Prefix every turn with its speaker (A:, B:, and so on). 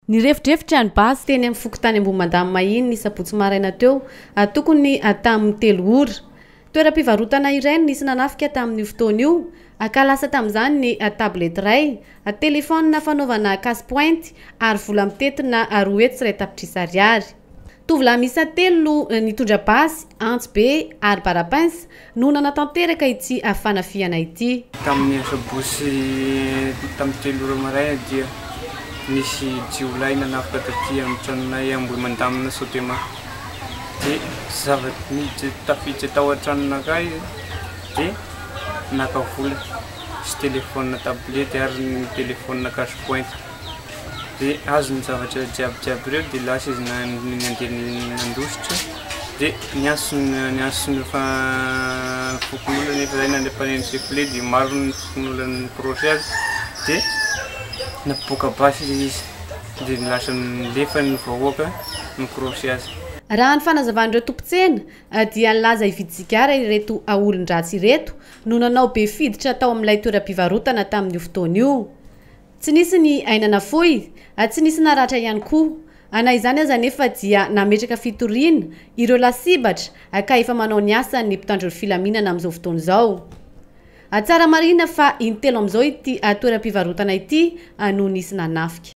A: Nirefodrefotra ny basy teny amin'ny fokontany Ambohimandamina iny ny sabotsy maraina teo, tokony tamin'ny 3 ora. Toeram-pivarotana iray no nisy nanafika tamin'io fotoana io, ka lasa tamin'izany ny tablette iray, telefaonina fanaovana casse pointe ary vola mitentina 201 tapitrisa ariary. Tovolahy miisa telo no nitondra basy, antsy be ary barapince no nanatanteraka ity fanafihana ity.
B: Tamin'ny asabotsy tamin'ny 3 ora maraina dia nisy jiolahy nanafika taty amin'ny tranonay Ambohimandamina Sotema. Dia zava-niditra tafiditra tao an-tranonakay dia naka vola sy telefaonina tablette ary ny telefaonina cash pointe. Dia azo ny zavatra jiaby jiaby ireo dia lasa izy nandeha nandositra dia niantso niantso ny fokonolona nefa zay nandeha mpaneno sifflet dia maro ny fokonolona niproche azy dia napoaka basy izy dia lasa nilefa ny vahoaka niproche azy.
A: Raha ny fanazavan'ireo tompon-tsena dia nilaza hividy sigara ireto olon-dratsy ireto no nanao be fiditra tao amin'ilay toeram-pivarotana tamin'io fotoana io. Tsy nisy ny aina nafoy, tsy nisy naratra ihany koa. Na izany aza anefa dia nametraka fitoriana ireo lasibatra ka efa manao ny asany ny mpitandro ny filaminana amin'izao fotoana izao. Tsara marihina fa intelo amin'izao ity toeram-pivarotana ity no nisy nanafika.